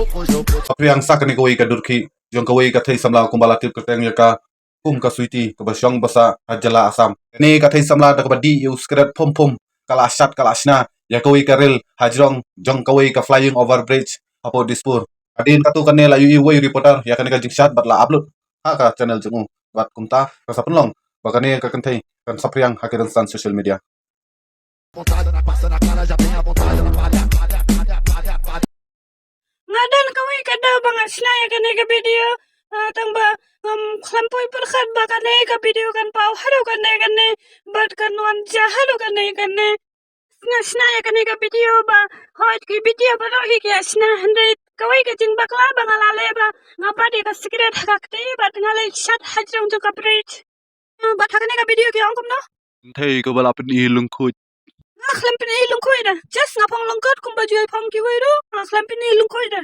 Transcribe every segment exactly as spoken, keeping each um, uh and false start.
Saphriang sa kane kawei ka durkhih jong kawei ka thei samla kumba la tip kyrteng ïa ka kum ka Sweety kaba shong basa ha jylla Assam. Kane ka thei samla da kaba dih ïa u sikret phum phum ka la shad ka la shna ïa kawei ka rel hajrong jong kawei ka flying over bridge hapoh Dispur. Hadien katto katne la ïohi uwei u reporter ïa kane ka jingshad bad la upload ha ka channel jong u. Bad kumta ka sa pynlong ba kane ka kynthei kan saphriang ha ki rynsan social media. Nga don kawei ka daw ba nga shna ïa kane ka video. Ah, tang ba ngam khlem poi pyrkhat ba kane ka video kan paw haduh kane kane bad kan wan jia haduh kane kane. Nga shna ïa kane ka video ba hooid ki video baroh hi ki ïa shna, hynrei kawei ka jingbakla ba nga la leh ba nga bat ïa ka sikret ha ka kti bad nga leit shad hajrong jong ka bridge. Ah, bad ha kane ka video ki ong kumno? Kynthei kaba la pyni lyngkhuid. Nga khlem pyni lyngkhuid da. Just nga phong lyngkot kumba ju phong kiwei ruh. Nga khlem pyni lyngkhuid da.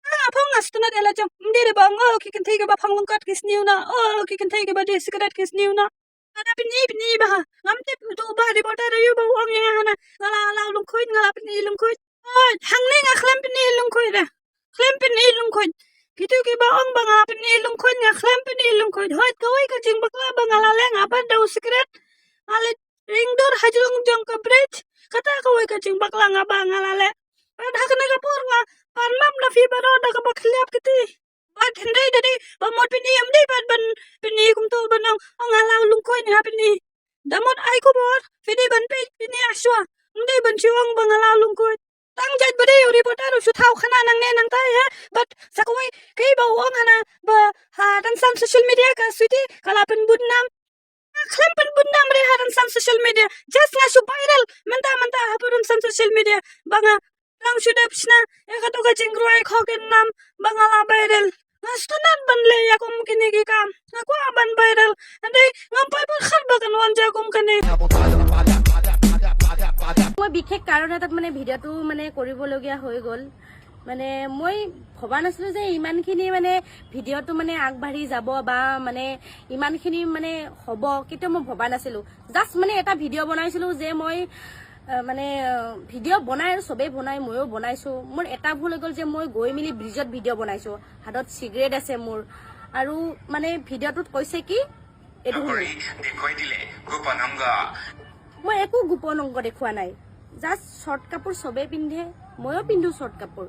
Nga phong nga sngewtynnat ïa la jong. Ym dei ba ong, oh, ki kynthei kiba phong lyngkot ki sniew noh. Oh, ki kynthei kiba dih sikret ki sniew noh. Nga da pyni pyni bha. Ngam tip uto uba reporter aïu ba u ong ïa nga hana. Nga la allow lyngkhuid, nga la pyni lyngkhuid. Oh, hangne nga khlem pyni lyngkhuid da. Khlem pyni lyngkhuid. Kito kiba ong ba nga pyni lyngkhuid, nga khlem pyni lyngkhuid. Hooid, kawei ka jingbakla ba nga la leh, nga bat da u sikret. Nga leit ring dur hajrong jong ka bridge. Kata kawei ka jingbakla nga ba nga la leh. Bad ha kane ka por nga pan map na phi baroh da kaba khylliap kti. Bad hynrei da dei ba mut pyni, ym dei bad ban pyni kumto ban ong, oh, nga allow lyngkhuid nga pyni. Da mut ai khubor, phi dei ban peit pyni ha shuwa. Ym dei ban shu ong ba nga allow lyngkhuid. Tang jait ba dei u reporter u shu thaw khana nangne nangta ïa, bad sa kawei kaei ba u ong hana ba ha rynsan social media ka Sweety ka la pynbun nam. Nga khlem pynbun nam re ha rynsan social media. Just nga shu viral mynta mynta ha rynsan social media ba nga dang shu dep shna ïa kato ka jingrwai khogen nam ba nga la viral. Nga sngewtynnat ban leh ïa kum kine ki kam. Nga kwah ban viral. Hynrei ngam poi pyrkhat ba kan wan jia kum kane. মই বিশেষ কাৰণ এটাত মানে ভিডিঅ'টো মানে কৰিবলগীয়া হৈ গ'ল। মানে মই ভবা নাছিলোঁ যে ইমানখিনি মানে ভিডিঅ'টো মানে আগবাঢ়ি যাব বা মানে ইমানখিনি মানে হ'ব, কেতিয়াও মই ভবা নাছিলোঁ। জাষ্ট মানে এটা ভিডিঅ' বনাইছিলোঁ যে মই আহ, মানে ভিডিঅ' বনাই আৰু চবেই বনাই, ময়ো বনাইছোঁ। মোৰ এটা ভুল হৈ গ'ল যে মই গৈ মেলি ব্ৰিজত ভিডিঅ' বনাইছোঁ, হাতত চিগাৰেট আছে মোৰ। আৰু মানে ভিডিঅ'টোত কৈছে কি এইটো শুনি। কৰি দেখুৱাই দিলে গোপন অংগ। মই একো গোপন অংগ দেখুওৱা নাই। জাষ্ট চৰ্ট কাপোৰ চবেই পিন্ধে, ময়ো পিন্ধো চৰ্ট কাপোৰ।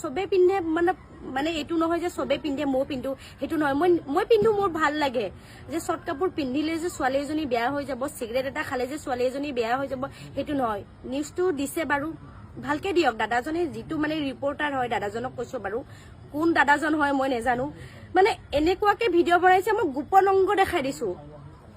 চবেই পিন্ধে মানে, মানে এইটো নহয় যে চবেই পিন্ধে ময়ো পিন্ধো, সেইটো নহয়। মই মই পিন্ধো, মোৰ ভাল লাগে যে চৰ্ট কাপোৰ পিন্ধিলে যে ছোৱালী এজনী বেয়া হৈ যাব, চিগাৰেট এটা খালে যে ছোৱালী এজনী বেয়া হৈ যাব, সেইটো নহয়। নিউজটো দিছে বাৰু, ভালকে দিয়ক দাদাজনে, যিটো মানে ৰিপৰ্টাৰ হয় দাদাজনক কৈছো বাৰু, কোন দাদাজন হয় মই নেজানো। মানে এনেকুৱাকে ভিডিঅ' বনাইছে, মই গোপন অংগ দেখাই দিছো।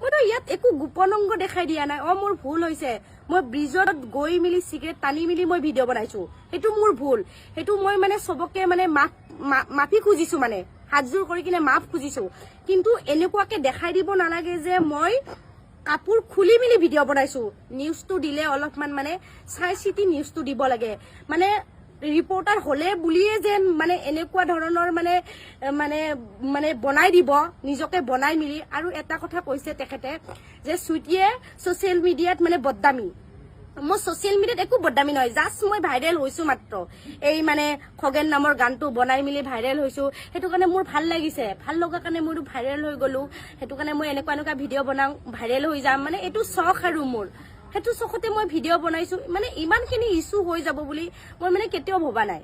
মইতো ইয়াত একো গোপন অংগ দেখাই দিয়া নাই। অ, মোৰ ভুল হৈছে, মই ব্ৰিজত গৈ মেলি চিগাৰেট টানি মেলি মই ভিডিঅ' বনাইছো, সেইটো মোৰ ভুল। সেইটো মই মানে চবকে মানে মাফ মা- মাফি খুজিছো, মানে হাতযোৰ কৰি কিনে মাফ খুজিছো। কিন্তু এনেকুৱাকে দেখাই দিব নালাগে যে মই কাপোৰ খুলি মেলি ভিডিঅ' বনাইছো। নিউজটো দিলে অলপমান মানে চাই চিতি নিউজটো দিব লাগে। মানে ৰিপৰ্টাৰ হ'লে বুলিয়ে যেন মানে এনেকুৱা ধৰণৰ মানে মানে মানে বনাই দিব, নিজকে বনাই মেলি। আৰু এটা কথা কৈছে তেখেতে যে চুইটিয়ে ছ'চিয়েল মিডিয়াত মানে বদনামী। মই ছ'চিয়েল মিডিয়াত একো বদনামী নহয়, জাষ্ট মই ভাইৰেল হৈছো মাত্ৰ। এই মানে খগেন নামৰ গানটো বনাই মেলি ভাইৰেল হৈছো, সেইটো কাৰণে মোৰ ভাল লাগিছে। ভাল লগা কাৰণে মইতো ভাইৰেল হৈ গ'লো, সেইটো কাৰণে মই এনেকুৱা এনেকুৱা ভিডিঅ' বনাওঁ, ভাইৰেল হৈ যাম, মানে এইটো চখ আৰু মোৰ। সেইটো চখতে মই ভিডিঅ' বনাইছো। মানে ইমানখিনি ইছ্যু হৈ যাব বুলি মই মানে কেতিয়াও ভবা নাই।